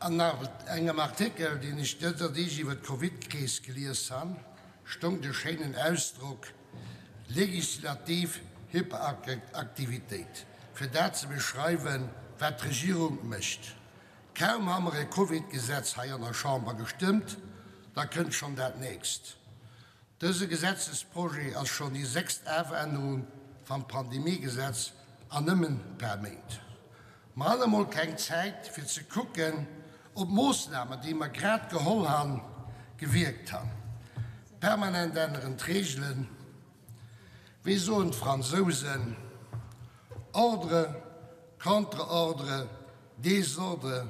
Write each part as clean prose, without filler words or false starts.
An engem Artikel, deen ech dëser Deeg iwwer d'Covid-Kris gelies han, stoung de schéinen Ausdrock legislativ Hyperaktivitéit, fir dat ze beschreiwen, wat d'Regierung mécht. Kaum ha mer e Covid-Gesetz hei an der Chamber gestëmmt, da kënnt schonn dat nächst. Dëse Gesetzesprojet ass schonn déi sechst Afännerung vam Pandemiegesetz an nëmmen paar Méint. Mer han emol keng Zäit fir ze kucken, ob d'Moossnamen, déi mer grad geholl han, gewierkt han. Permanent änneren d'Reegelen. Wéi soen d'Fransousen, Ordre contre ordre, désordre.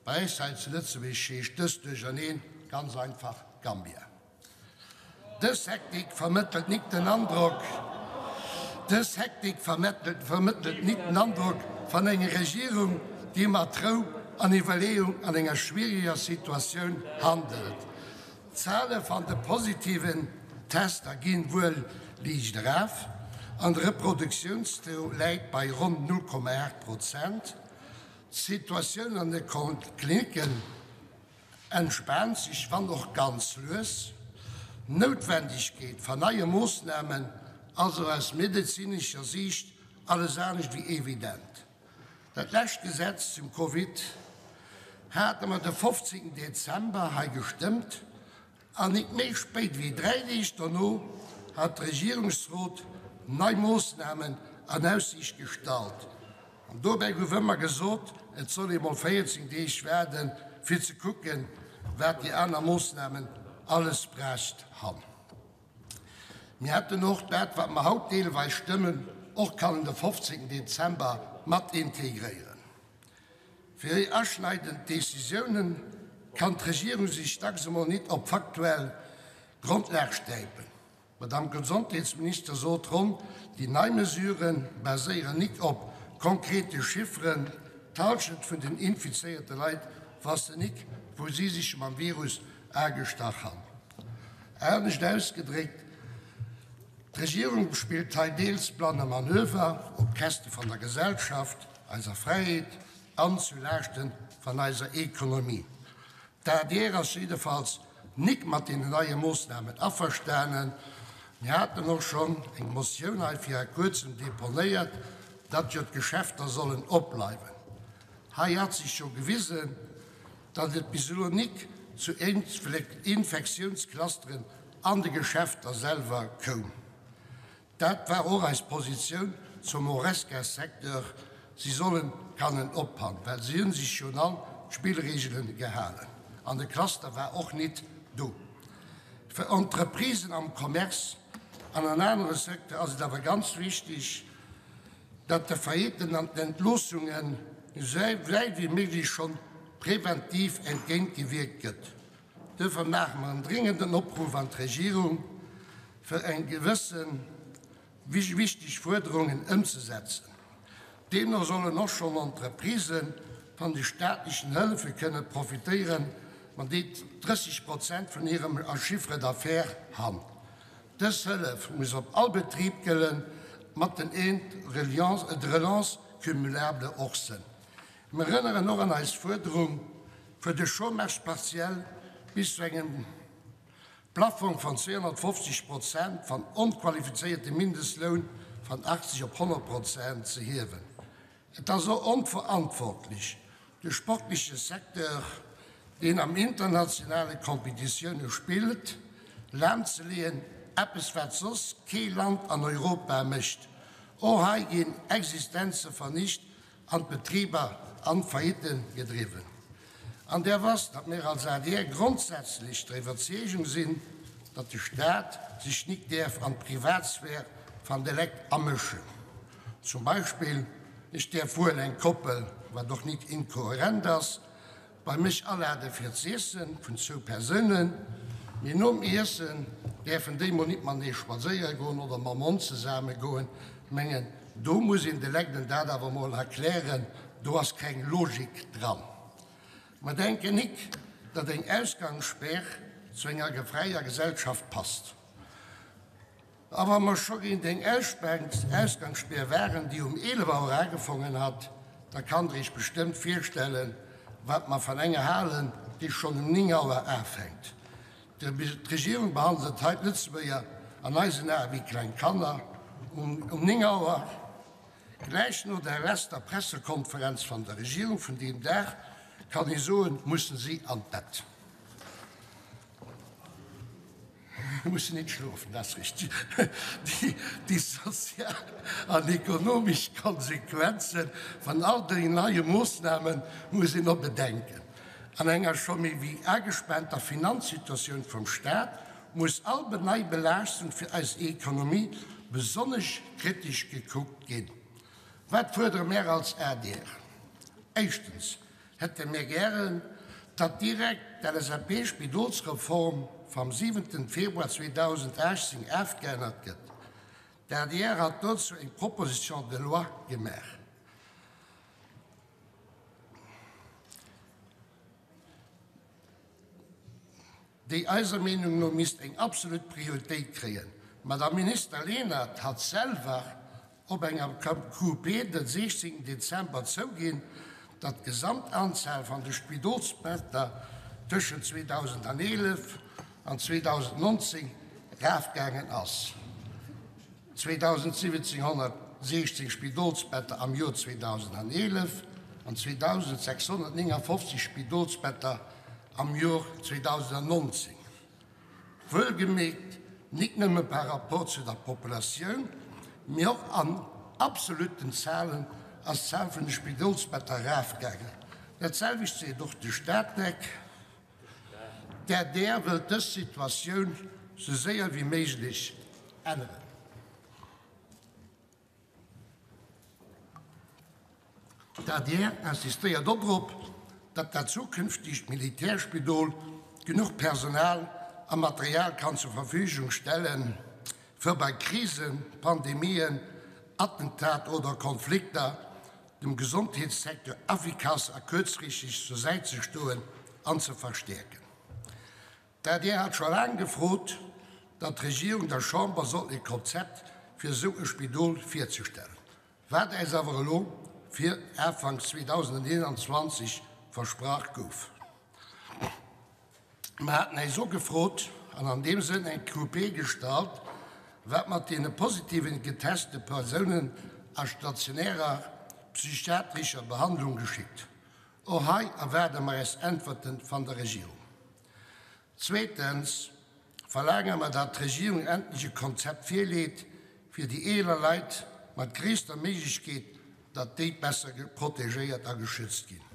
Bei äis hei zu Lëtzebuerg heescht dëst Duercherneen ganz einfach Gambia. Dës Hektik vermëttelt nik den Androck Dës Hektik vermëttelt nik den Androck van enger Regierung, déi mat Rou an Iwwerleeung an enger schwieriger Situatioun handelt. D'Zale van de positiven Tester ginn wuel liicht eraf an de Reproduktiounstaux läit bei ronn 0,8 Prozent. D'Situatioun an de Klinicken Entspaant sech, wann och ganz lues. D'Noutwendegkeet van neie Moossnamen ass och aus medezinescher Siicht alles anescht wéi evident. Dat lescht Gesetz zum Covid hate mer de 15 Dezember hei gestëmmt an nik méi spéit wéi 3 Deeg dono hat de Regierungsrot nei Moossnamen an Aussiicht gestallt. An dobäi gouf ëmmer gesot, et soll ee mol 14 Deeg waarden, fir ze kucken, wat déi aner Moossnamen alles brächt han. Mir hätten och dat, wat mer haut deelweis stëmmen, och kannen de 15 Dezember mat integréieren. Fir déi aschneidend Decisiounen kann d'Regierung sech dacks emol nit op faktuell Grondlag stäipen. D'Madame Gesondheetsminister sot ronn, déi nei Mesurë baséieren nik op konkrete Chifferen. D'Hallschent vun den infizéierte Leit wasse nik, wou si sech mam Virus agestach han. Anescht ausgedréckt, D'Regierung spillt hei deels blanne Manöver op Käschte van der Gesellschaft, eiser Fräiheet an zu Laaschte van eiser Ekonomie. D'adr ass jiddefalls nik mat deenen neie Moossnamen averstanen. Mir haten och schonn eng Motioun hei vira kuerzem deponéiert, datt jo d'Geschäfter sollen opbleiwen. Hei hat sech jo gewisen, datt et bis elo nik zu Infektiounsclusteren an de Geschäfter selwer koum. Dat war och eis Positioun zum Horesca-Secteur, si sollen kannen ophan, well si hu sech jo un all d'Spillregelen gehalen an de Cluster war och nit do. Fir Entreprisen am Commerce an an anere Secteur ass et awer ganz wichtig, datt de Failliten an den Entloossungen esou wäit wéi méiglech schonn preventiv entgéintgewierkt gëtt. Duerfir maache mer en dringenden Opruff an d'Regierung, fir eng gewësse wichteg Fuerderungen ëmzesetzen. Deemno sollen och schonn Entreprisë van de staatlechen Hëllefe kënne profitéieren, wann déi 30 Prozent vun hirem Chiffre d'affaires han. Dës Hëllef muss op all Betrib gëllen, mat den Aides de relance cumulable och sënn. Mer erënneren och an eis Fuerderung, fir de Chômage partiel bis zu engem Plaffong van 250 Prozent van onqualifizéierte Mindestloun van 80 op 100 Prozent ze hiewen. Et ass och onverantwortlech, de sportleche Secteur, deen am internationale Competitioune spillt, lahmzeleeën, eppes wat soss kee Land an Europa mécht. Och hei ginn Existenze vernicht an d'Betriber an d'Faillite gedriwwen. An där wosst, datt mir als adr grondsätzlech der Iwwerzeegung sinn, datt de Staat sech nik däerf an d'Privatsphär van de Lekt amëschen. Zum Beispill, ech däerf wuel eng Koppel, wat och nik inkohärent ass, Bei mech alade fir z'iessen vun zwou Persounen, mee nom Iessen däerfen déi mol nit matenee spadséiere goen oder mam Hond zesame goen. Mengen do muss een de Legden dat awer mol erklären, do ass keng Logik dran. Mer denken nik, datt eng Ausgangsspär zu enger fräier Gesellschaft passt. A wa mer scho géint eng Ausgangsspär waren, déi um 11 Auer agefongen hat, da kann Der Iech bestëmmt virstellen, wat mer van enger halen, déi schonn um 9 Auer aafänkt. D'Regierung behandelt hei d'Lëtzebuerger an eisen Ae wéi kleng Kanner. Um 9 Auer, gläich no der leschter Pressekonferenz van der Regierung vun deem Dag, kann ee soen, mussen si an d'Bett. Mussen nit schlofen, dat ass richteg. Déi sozial an ekonomesch Konsequenze vun all den neie Moossname muss een och bedenken. An enger scho méi wéi agespaanter Finanzsituatioun vum Staat muss all nei Belaaschtung fir eis Ekonomie besonnesch kritesch gekuckt ginn. Wat fuerdere mär als adr? Éischtens hätte mär gären, datt direkt d'LSAP-Spidolsreform vam 7 Februar 2018 afgeännert gëtt. D'adr hat dozou eng Proposition de loi gemaach. Déi eiser Meenung no misst eng absolut Prioritéit kréien. D'Madame Minister Lenert hat selwer op enger QP den 16 Dezember zouginn, datt d'Gesamtanzahl van de Spidolsbetter tëschent 2011 an 2019 rafgaangen ass, 2.716 Spidolsbetter am Joer 2011 an 2.659 Spidolsbetter am Jor 2019, wuelgemierkt nik nëmme par rapport zu der Populatioun, mee och an absolutten Zalen ass d'Zahl vun de Spidolsbetter erafgaangen. Dat selwecht seet och de Statec. D'adr wëllt dës Situatioun sou séier wéi méiglech änneren. D'adr insistéiert och drop, datt dat zukünftegt Militärspidol genuch Personal a Material kann zur Verfügung stellen, fir bei Krisen, Pandemien, Attentat oder Konflikter dem Gesondheetssecteur effikass a kuerzfristeg zur Säit ze stoen an ze verstäerken. D'adr hat scho laang gefrot, datt d'Regierung der Chamber soll e Konzept fir esou e Spidol virzestellen, wat äis awer elo fir Ufanks 2021 versprach gouf. Mer haten äis och gefrot an an deem Sënn eng QP gestallt, wat mat deene positiven geteste Persounen a stationärer psychiatrescher Behandlung geschitt. Och hei erwaarde mer äis Äntwerten van der Regierung. Zweetens verlaange mer, datt d'Regierung endlech e Konzept virleet fir déi eeler Leit mat gréisster Méiglechkeet, datt déi besser protegéiert a geschützt ginn.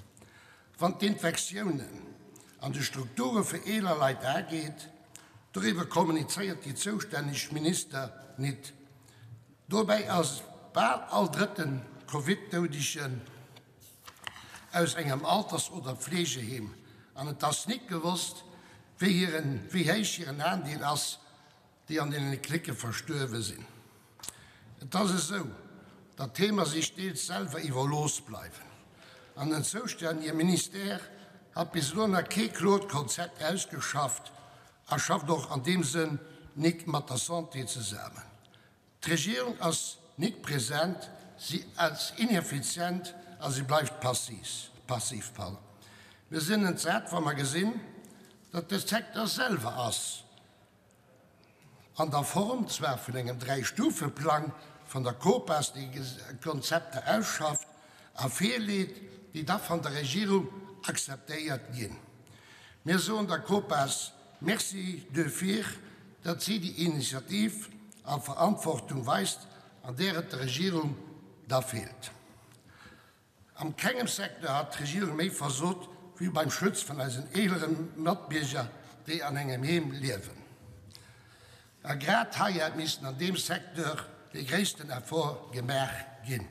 Wann d'Infektiounen an de Strukture fir eeler Leit ageet, doriwwer kommunizéiert déi zoustänneg Minister nit. Dobäi ass bal all drëtten Covid-Doudegen aus engem Alters oder Pflegeheem an et ass nit gewosst, wéi hiren, wéi héich hiren Aandeel ass, déi an deene Klicke verstuerwe sinn. Et ass esou, datt d'Heemer sech deels selwer iwwerlooss bleiwen an den zoustännege Ministère hat bis elo nach kee klort Konzept ausgeschafft a schafft och an deem Sënn nik mat der Santé zesamen. D'Regierung ass nik present, si ass ineffizient a si bleift passiv. Mir sinn entsat, wa mer gesinn, datt de Secteur selwer ass, an der Form zwar vun engem Dräistufeplang vun der Copas, déi Konzepter ausschafft a virleet, déi da van der Regierung akzeptéiert ginn. Mir soen der Copas Merci duerfir, datt si déi Initiativ a Verantwortung weist, an där et der Regierung da feelt. Am kengem Secteur hat d'Regierung méi versot wéi beim Schutz vun eisen eelere Matbierger, déi an engem Heem liewen. A grad hei hätt missen an deem Secteur dee gréissten Effort gemaach ginn.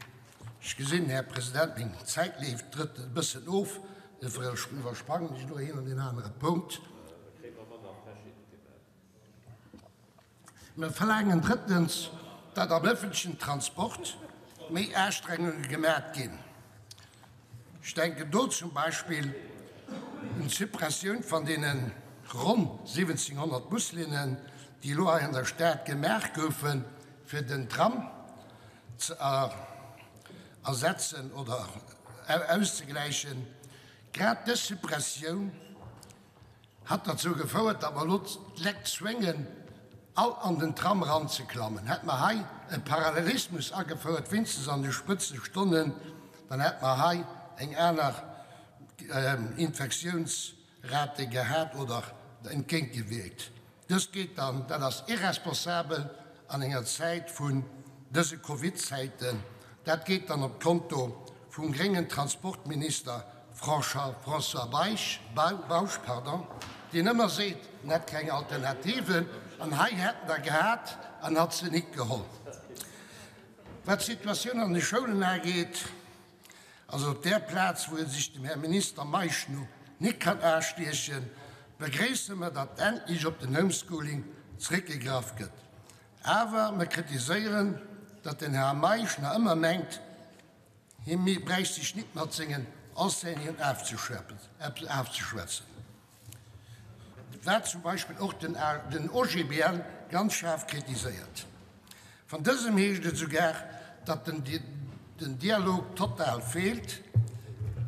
Ech gesinn, Här President, meng Zäit leeft, trëtt e bëssen of, duerfir iwwersprangen ech elo een an deen anere Punkt. Mir verlaangen drëttens, datt am ëffentlechen Transport méi Astrengunge gemat ginn. Ech denken do zum Beispill un d'Suppressioun van deene ronn 1.700 Buslinnen, déi elo hei an der Stad gemaach goufen, fir den Tram ze ersetzen oder auszegläichen. Grad dës Suppressioun hat derzou gefouert, datt mer elo d'Lekt zwéngen, all an den Tram eranzeklammen. Hätt mer hei e Parallelismus agefouert, wéinstens an de Spëtzestonnen, dann hätt mer hei eng aner Infektiounsrate gehat oder entgéintgewierkt. Dëst geet dann, dat ass irresponsabel an enger Zäit vun dëse Covid-Zäiten, dat geet dann op d'Konto vum gréngen Transportminister François Bausch, deen ëmmer seet, en hätt keng Alternativen, an hei hätt en der gehat an hat se nik geholl. Wat d'Situatioun an de Schoulen ageet, Also op där Plaz, wou ee sech dem Här Minister Meisch no nik kann astiechen, begréisse mer, datt endlech op den Homeschooling zréckgegraff gëtt. Awer mer kritiséieren, datt den Här Meisch nach ëmmer mengt, hie bräicht sech nik mat sengen Enseignanten afzeschwätzen. Wat zum Beispill och den OGBL ganz schaarf kritiséiert. Van dësem heescht et sougar, datt den Dialog total feelt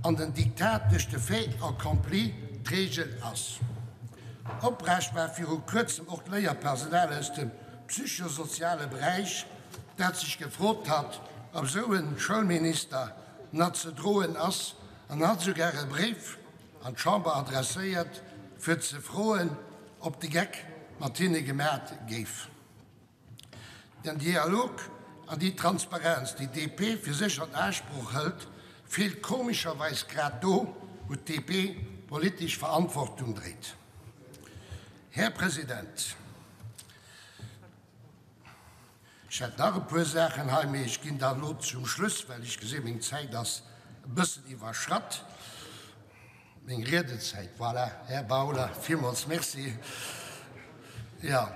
an den Diktat duerch de Fait accompli d'Reegel ass. Oprecht war viru kuerzem och d'Léierpersonal aus dem psychosoziale Beräich, dat sech gefrot hat, ob esou e Schoulminister nach ze droen ass an hat sougar e Bréif an d'Chamber adresséiert, fir ze froen, ob de Geck mat hinne gemat géif. Den Dialog an déi Transparenz, déi DP fir sech an Asproch hëlt, feelt komescherweis grad do, wou d'DP politesch Verantwortung dréit. Här President, ech hätt nach e puer Saachen hei, mee ech ginn dann elo zum Schluss, well ech gesinn, meng Zäit ass e bëssen iwwerschratt. Meng Riedezäit, voilà, Här Bauler, villmools Merci. Jo.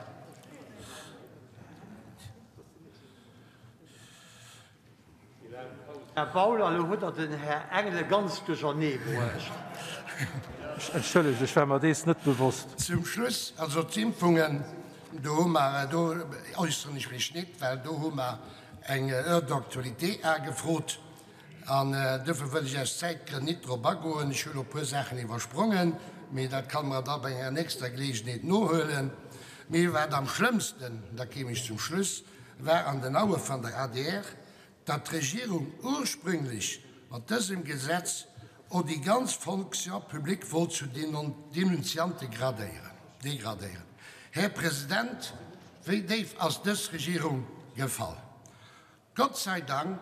Här Bauler, elo hutt Der den Här Engel ganz duerchernee bruecht. Entschëllegt, ech war mer dees net bewosst. Zum Schluss, also d'Impfungen, do hu mer, do äusseren ech mech net, well do hu mer eng Heure d'actualité agefrot. An duerfir wëll ech aus Zäitgrënn nit drop agoen. Ech hu elo e puer Saachen iwwersprongen, mee dat kann mer da bei enger nächster Geleegenheet nohuelen. Mee wat am schlëmmsten, da kéim ech zum Schluss, war an den Aue van der adr, datt d'Regierung ursprünglech mat dësem Gesetz och déi ganz Fonction publique wollt zu Denunziante gradéieren, degradéieren. Här President, wéi déif ass dës Regierung gefall? Gott sei Dank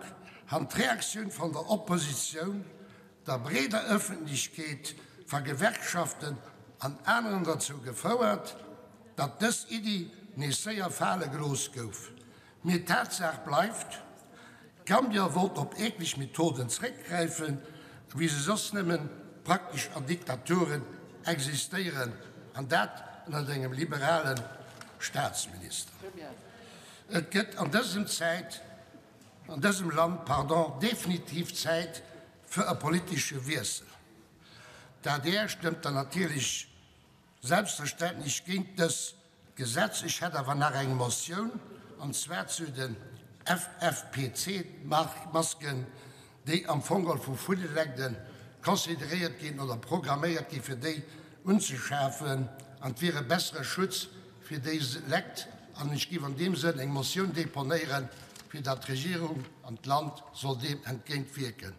han d'Reaktioun van der Oppositioun, der breeder Öffentlechkeet, va Gewerkschaften an aneren derzou gefouert, datt dës Iddi nees séier fale gelooss gouf. Mee d'Tatsaach bleift, Gambia wollt op eekleg Methoden zréckgräifen, wéi se soss nëmmen praktesch an Diktaturen existéieren, an dat ënnert engem liberale Staatsminister. Et gëtt an dësem Zäit, an dësem Land, pardon, definitiv Zäit fir e politesche Wiessel. D'adr stëmmt dann natierlech selbstverständlech géint dës Gesetz. Ech hätt awer nach eng Motioun, an zwar zu den FFP2-Masken, déi am Fong geholl vu ville Legden consideréiert ginn oder programméiert ginn, fir déi unzeschafen, an et wier e bessere Schutz fir déi Lekt. An ech géif an deem Sënn eng Motioun deponéieren, fir datt d'Regierung an d'Land soll deem entgéint wierken.